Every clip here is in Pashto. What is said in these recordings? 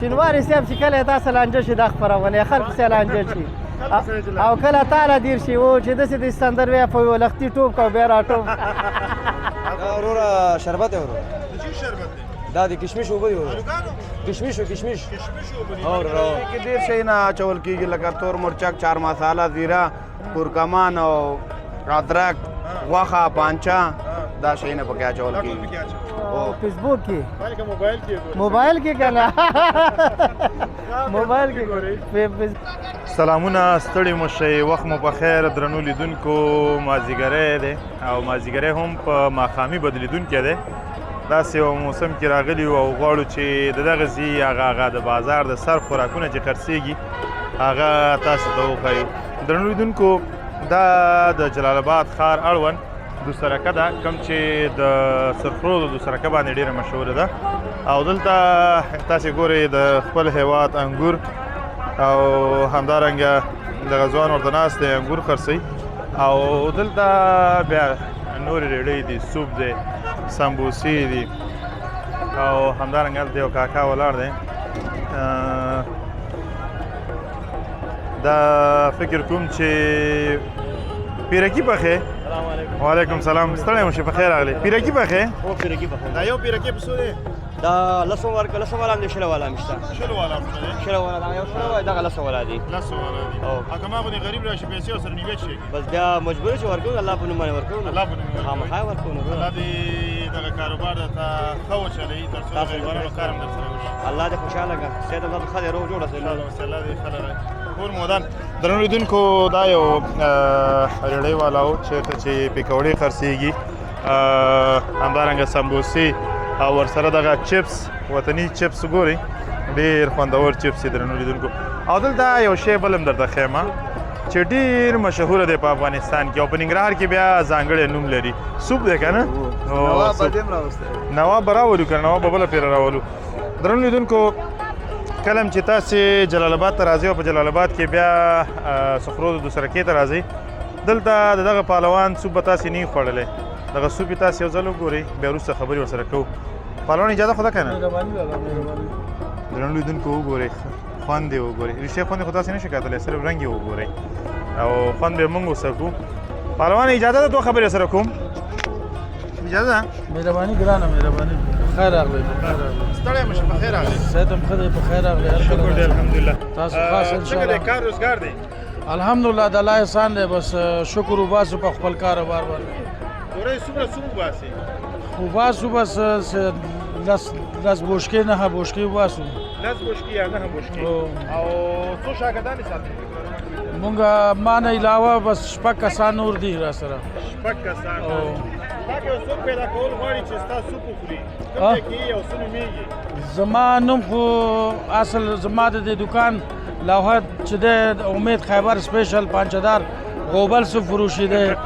شینواری صاحب چې کله تاسو لانجه شي دا خپرونه خلکو سره لانجه شي او کله تاله دیر شي او چې داسې د سندر وی په یو لختي ټوپ کو بیا راټوپ. دا وروره شربت دی وروره. د چی شربت دی؟ دا د کشمش اوبه دی وروره. الوګانو کشمش، کشمش. کشمش اوبه دي. او وروره کې ډېر شي نه اچول کېږي، لکه تور مرچک، چار مساله، زیره، کورکمان او ادرک، غوښه، پانچه، دا شیونه پکې اچول دا ټول کېږي. پکې اچول. او فیسبوک کې؟ بلکې موبایل کې ګوري. موبایل کې کنه، موبایل کې ګوري. سلامونه، ستړي مو شئ، وخت مو په خیر. درنو لیدونکو، مازیګری دی او مازیګری هم په ماښامي بدلیدونکی دی. داسې یو موسم کې راغلي یو او غواړو چې د دغه ځای هغه د بازار د سر خوراکونه چې خرڅېږي هغه تاسو ته وښیو. درنو لیدونکو، دا د جلال آباد ښار اړوند دوسرکه ده، کوم چې د سرخرو د دوسرکه باندې ډېره مشهوره ده. او دلته تاسې ګورئ د خپل هیواد انګور، او همدارنګه دغه ځوان ورته ناست دی، انګور خرڅوي. او دلته بیا نورې ریړۍ دي، سوپ دی، سمبوسې دي، او همدارنګه هلته یو کاکا ولاړ دی. دا فکر کوم چې پیرکی پخې. وعلیکم سلام، ستړی مو شي، په خیر راغلی. پیرکی پخې؟ او پیرکی پخوم. دا یو پیرکی په څو دی؟ دا لسو ورکه، لسو والا هم دی، شلو والا هم شته. شلو والا هم شته. شلو والا، دا یو شلو والا، دغه لسو والا دی. لسو والا دی. او. هغه ما غوندې غریب راشي، پیسې ورسره نیوي شي؟ بس بیا مجبور چې ورکو، الله په نوم باندې ورکو. الله په نوم ورکوي. خامخا ورکو نو. الله دې دغه کاروبار درته ښه وچلوي، تر څو د تاسو غریبانو کار هم درسره وشي. الله دې خوشحاله کړه سید، الله دې ښه دی، روغ جوړ اوسئ. الله دې، الله دې ښه لره. کور مودان. درنو لیدونکو، دا یو ریړۍ والا و چېرته چې پکوړې خرڅېږي، همدارنګه سمبوسې او ورسره دغه چپس، وطني چپس. ګورئ، ډېر خوندور چپس دي درنو لیدونکو. او دلته یو شی بل هم درته ښیم چې ډېر مشهور دی په افغانستان کې او په ننګرهار کې بیا ځانګړی نوم لري. سوپ دی که نه؟ نواب سوپ. به راوستی. نواب به راولو که نواب به بله پېره راولو. درنو لیدونکو، کله هم چې تاسې جلال آباد ته راځئ او په جلال آباد کې بیا سخرو د دوسرکې ته راځئ، دلته د دغه پهلوان سوپ به تاسې نه وي خوړلی. دغه سوپ یې تاسې یو ځل وګورئ، بیا وروسته خبرې ورسره کوو. پهلوان، اجازه خو ده که نه؟ مهرباني لالا، مهرباني. درنو لیدونکو، وګورئ، خوند یې وګورئ. رښتیا خوند یې خو تاسې نه شئ کتلی، صرف رنګ یې وګورئ او خوند به یې موږ وڅکو. پهلوان، اجازه ده دوه خبرې سره کوم؟ اجازه ده؟ مهرباني ګرانه، مهرباني. خیر راغلی، په خیر راغلی. ستړی مه شې، په خیر راغلی. صحت هم ښه دی، په خیر راغلی. هر شکر کله دی، الحمدلله. تاسو خاص څنګه دی انشاءالله. کار روزګار دی؟ الحمدلله، د الله احسان دی، بس شکر وباسو په خپل کاروبار باندې. ورځې څومره سوپ وباسې؟ وباسو بس لس بوشکې، نهه بوشکې وباسو. لس بوشکې یا نهه بوشکې. او. او څو شاګردان یې ساتي؟ مونږ ما نه علاوه بس شپږ کسان نور دي را سره. شپږ کسان. او. تا که یو څوک پیدا کول غواړي چې ستا سوپ وخوري، کوم آه. ځای کې یې او څه نومېږي؟ زما نوم خو اصل زما د دې دکان لوحه چې دی، امید خیبر سپیشل پانچدار غوبل سوپ فروشي دی. او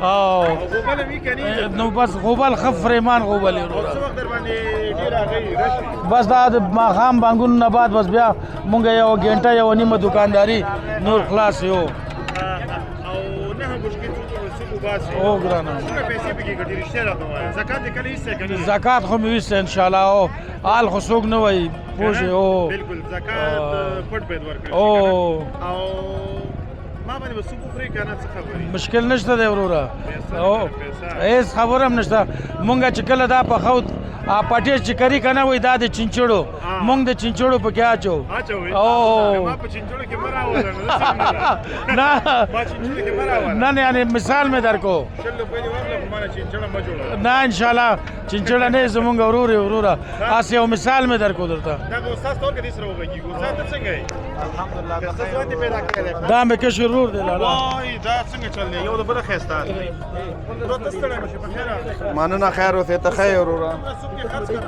او غوبل هم یې کني؟ نو بس غوبل ښه فریمان غوبل یې او وروره. څه وخت در باندې ډېر هغه یې رش وي؟ بس دا د ماښام بانګونو نه بعد بس بیا مونږ یو ګنټه یو نیمه دکانداری، نور خلاص یو. او نهه بوشکې څوک سوپ وباسي؟ او ګرانه. څومره پیسې پکې ګټي؟ رښتیا راته ووایه، زکات دې کله ایستی که نه؟ زکات خو مې ویسته انشاءالله، او حال خو څوک نه وایي، پوه شئ؟ او بالکل، زکات پټ باید ورکړل شي. او. که نه؟ او ما باندې به سوپ وخورې که نه، څه خبرې؟ مشکل نشته دی وروره. پیسه او نه، پیسه. هیڅ خبره هم نشته. مونږ چې کله دا پخو، پټې چې کری که نه، وایي دا د چینچړو، مونږ د چینچړو پکې اچو. اچوي؟ او. ما په چینچړو کې مه راوله، نو زه څنګه ده؟ نه. ما چینچړو کې مه راوله. نه نه، یعنی مثال مې درکو. 20 روپۍ دې واخله، خو ما نه چینچړه مه جوړوه. نه، انشاءالله چینچړه نه، زمونږ ورور یې وروره، هسې یو مثال مې درکو درته. دا استاد ته ورکړه، دې سره وغږېږو. استاد، ته څنګه یې؟ الحمدلله. ښه ځوان دې پیدا کړی دی. دا مې کشر ورور دی لالا. وای، دا څنګه چل دی؟ یو د بل ښایسته دی. نو ته ستړی مه شې، په خیر راغلې. مننه، خیر اوسې، ته ښه یې وروره؟ څومره سوپ دې خرڅ کړ؟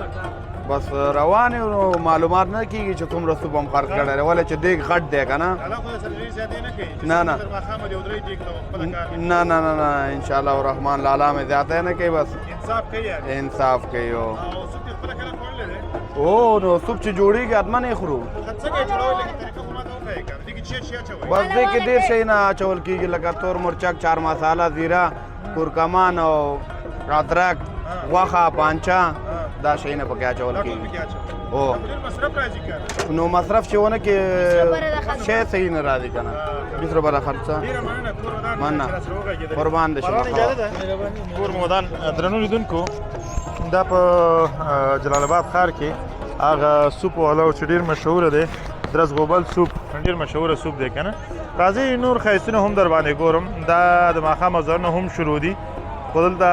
بس روان یو نو معلومات نه کېږي چې څومره سوپ هم خرڅ کړی دی، ولې چې دیګ غټ دی که نه. الله خو سره ډېر زیاتې نه کوي چې نه، نه. تر ماښامه دې ودرې دیګ ته خپله کار دی. نه نه نه نه، انشاءالله الرحمن لالا مې زیاتی نه کوي بس. انصاف کوي یعنې. انصاف کوي او. او سوپ دې خپله کله خوړلی دی؟ او نو سوپ چې جوړېږي حتما یې خورو. څنګه یې جوړوئ؟ لږ طریقه خو ماته وښایې که نه. دې کې چی چی اچوئ؟ بس دې کې ډېر شي نه اچول کېږي، لکه تور مرچک، چار مساله، زیره، کورکمان او ادرک، غوښه، پانچه، دا شیونه پکې اچول دا ټول کېږي. پکې اچوئ؟ او ډېر مصرف راځي کنه. نو مصرف چې ونه کې شی صحیح نه راځي کنه، 20 روپۍ خرڅه. ډېره مننه، کور ودان. مننه. قربان دې شم. اجازه ده، کور مو ودان. درنو لیدونکو، دا په جلال آباد ښار کې هغه سوپ والا چې ډېر مشهور دی، درس غوبل سوپ، ډېر مشهور سوپ دی کنه. راځئ نور ښایستونه هم در باندې ګورم. دا د ماښام ازارونه هم شروع دي، خو دلته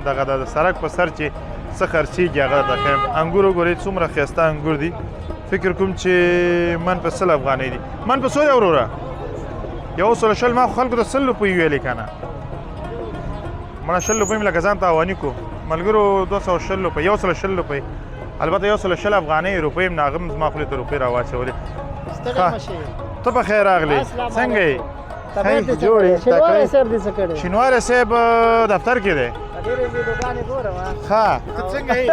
دغه د سړک په سر چې څه خرڅېږي هغه درته ښیم. انګور وګورئ، څومره ښایسته انګور دي. فکر کوم چې من په 100 افغانۍ دي. من په څو دی وروره؟ 120. ما خو خلکو ته 100 روپۍ ویلې که نه. مړه 20 روپۍ مې لکه ځان تاواني کو ملګرو. 220 روپۍ، 120 روپۍ، البته 120 افغانۍ روپۍ هم ناغم زما خولې ته روپۍ راواچولې. ستړی مه شئ. ته په خیر راغلې، څنګه یې؟ طبیعت دې جوړې؟ څنګه دی؟ شینواری صاحب دې څه کړی؟ شینواری صاحب دفتر کې دی. ډېرې ویډیوګانې ګورم. ښه، ته څنګه یې؟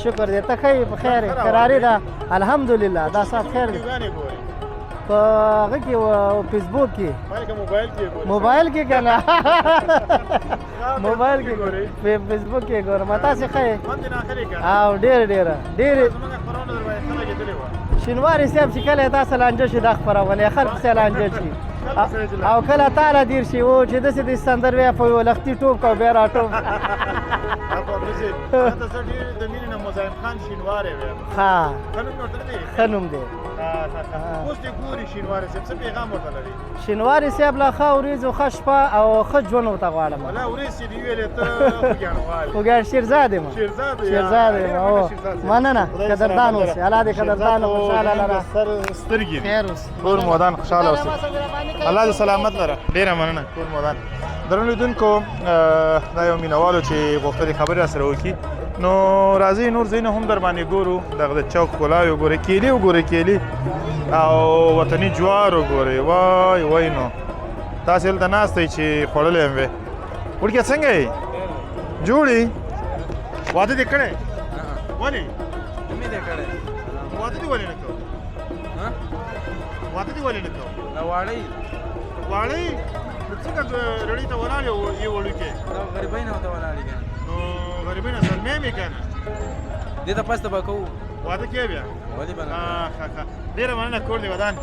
شکر دی، ته ښه یې؟ په خیر یې؟ قراري ده، الحمدلله، دا صاحب خیر دی. په هغه کې، فیسبوک کې، موبایل کې که نه، موبایل کې ګورې، فیسبوک کې ګورم. تاسې ښه یې؟ او ډېر ډېره ډېر. شینواری صاحب چې کله تاسو لانجه شي دا خپرونې خلک سره لانجه شي او کله تاله دیر شي و چې داسې د سندر وی په یو لختي ټوپ کو بیا راټوپ. ښه، ښه نوم دی. شینواری صاحب له ښه ورځ او ښه شپه او ښه ژوند ورته غواړم. خوږیاڼ شیرزاد یم، شیرزاد یم. او مننه، قدردان اوسې، الله دې قدردان او خوشحاله لره. سر سترګې. خیر اوسې. کور مو ودان، خوشحاله اوسې، الله دې سلامت لره. ډېره مننه، کور مو ودان. درنو لیدونکو، دا یو مینهوالو چې غوښتلې خبرې راسره وکړي، نو راځئ نور ځایونه هم در باندې ګورو. دغه د چوک ښکلاوې وګورئ، کیلې وګورئ، کیلې او وطني جوار وګورئ. وای وای، نو تاسې دلته ناست یئ چې خوړلی هم وی. وړکیه څنګه یې؟ جوړ یې؟ واده دې کړی؟ ولې واده دې ولې نه کوو؟ واده دې ولې نه کوو؟ واړی. واړی نو څنګه رړۍ ته ولاړ یې وړوکی؟ دا غریبۍ نه ورته ولاړ یې. نو غریبۍ نه زلمی مې که نه. دې ته پس ته به کوو. واده کې بیا؟ ولې به نه. ښه ښه، ډېره مننه، کور دې ودان.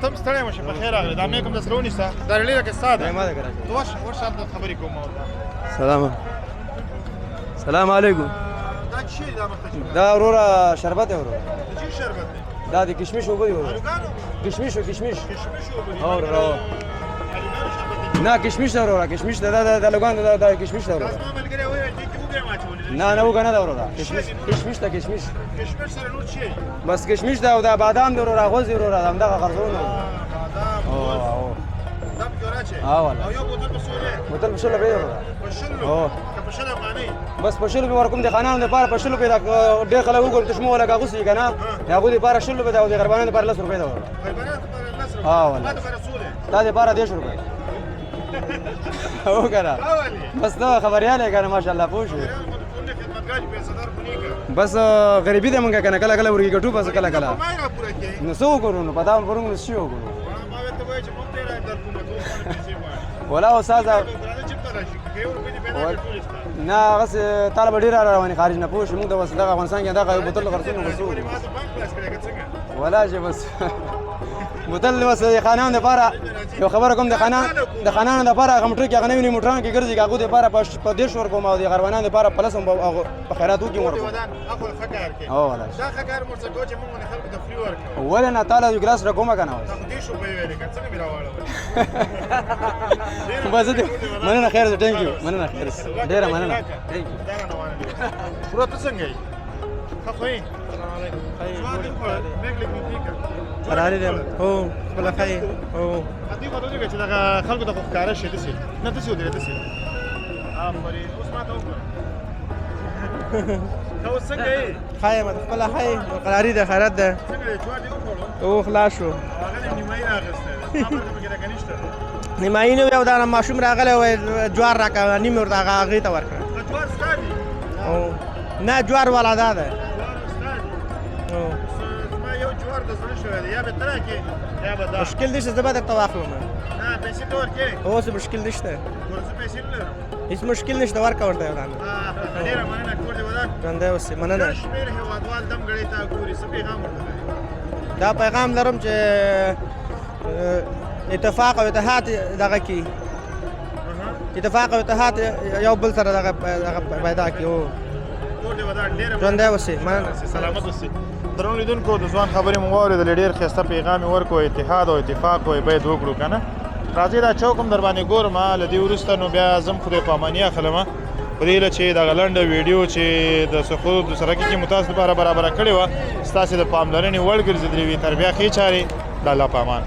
ته هم ستړی مه شې، په خیر راغلې. دا مې کوم درسره ونیسه، دا رړۍ راکړه، ستا ده. ما ده که. ته ورشه ورشه، هلته خبرې کوم ما ورته. سلام، سلام علیکم. دا څه شی دا مخته چې؟ دا وروره شربت دی وروره. د څه شربت دی؟ دا د کشمش اوبه دي وروره. الوګانو؟ کشمش، کشمش. کشمش اوبه دي؟ او وروره. الوګانو شربت دی؟ نه، کشمش ده وروره، کشمش ده. دا د لوګان ده، دا کشمش ده وروره. زما ملګری وایي چې کې وږی ماچولې. نه نه، وږه نه ده وروره، کشمش، کشمش ده، کشمش. کشمش سره نور څه؟ بس کشمش ده او دا بادام دی وروره، غوز دی وروره، همدغه غرزونه. بادام، غوز. دا پکې وراچوې؟ ها والله. او یو بوتل په څو دی؟ بوتل په 20 روپۍ دی وروره. په 20؟ او. که په 20 افغانۍ؟ بس په 20 روپۍ ورکوم د خانانو دپاره، په 20 روپۍ. دا ډېر خلک وګورم تشمو ولا کاغوسي که نه، د هغو دپاره 20 روپۍ ده او د غریبانو دپاره 10 روپۍ ده وروره. غریبانو دپاره 10 روپۍ؟ ها والله. ما دپاره څو دی؟ تا دپاره 30 روپۍ. او که نه؟ بس ته خبریال یې که نه، ماشاءالله، پوه شوې. بس غریبي ده مونږ که نه، کله کله ورګي ګټو، بس کله کله. نو څه وکړو؟ نو پتا پرونګ نو څه وکړو؟ ولا استاد، نه هغه طالب ډیر رواني خارج نه، پوه شو. موږ د بس دغه افغانستان کې دغه یو بوتل خرڅونو بس ولا چې بس بوتل بس د خانانو دپاره. یو خبره کوم، د خانانو دپاره هغه موټر کې هغه نوي موټران کې ګرځي، هغو دپاره په 30 ورکوم او د غربانانو دپاره په 10 هم په خیراتو کې ورکوم. او ولا دا ښه کار مور څه کوو چې موږ خلکو ته free ورکوو. ولې نه؟ تاله یو ګلاس راکوم که نه؟ اوس 30 روپۍ ویلې که څنګه مې راواړولې. بس دې مننه، خیر دی، thank you، مننه، خیر ډېره مننه، thank you. دا روانه دي. وروره ته څنګه یې؟ ښه خو یې؟ قراري دی، هو خپله ښه یې، هو. دې خو ته چې دغه خلکو ته خو ښکاره شي داسې نه، داسې ودرېده داسې. آفرین، اوس ما ته وګوره. ته اوس څنګه یې؟ ښه یم، خپله ښه یې، قراري دی، خیرت دی. څنګه یې؟ جوار دې وخوړو؟ او خلاص شو. هغه دې نیمایي راغستی دی، ستا برخه پکې لکه نشته. نیمایي نه، یو دانه ماشوم راغلی وای جوار راکړه، نیم ورته هغه هغې ته ورکړه. جوار ستا دي؟ او نه، جوار والا دا ده. جوار ستا دي؟ او زما یو جوار ته زړه شوی دی، یا به ته راکې یا به دا. مشکل نشته، زه به درته واخلم. نه، پیسې ته ورکې. اوس مشکل نشته. ګوره، زه پیسې نه لرم. هیڅ مشکل نشته، ورکه ورته یو دانه. ډېره مننه، کور دې ودان. ژوندی اوسې، مننه. ګڼ شمېر هېوادوال دم ګړۍ ته ګوري، څه پیغام ورته لرې؟ دا پیغام لرم چې اتفاق او اتحاد دغه کی، اتفاق او اتحاد یو بل سره دغه پیدا کی. او کور دې ودان، ډېره ژوندی اوسې، مننه. سلامت اوسې. درنو لیدونکو، د ځوان خبرې مو واورېدلې، ډېر ښایسته پیغام یې ورکړو، اتحاد او اتفاق یې باید وکړو. که نه، راځئ دا چوک هم در باندې ګورم، له دې وروسته نو بیا ځم، خدای پاماني اخلم. په دې هیله چې دغه لنډه ویډیو چې د سرخرود د سرکې کې مو تاسو لپاره برابره کړې وه، ستاسې د پاملرنې وړ ګرځېدلې وي. تر بیا ښې چارې، د الله په امان.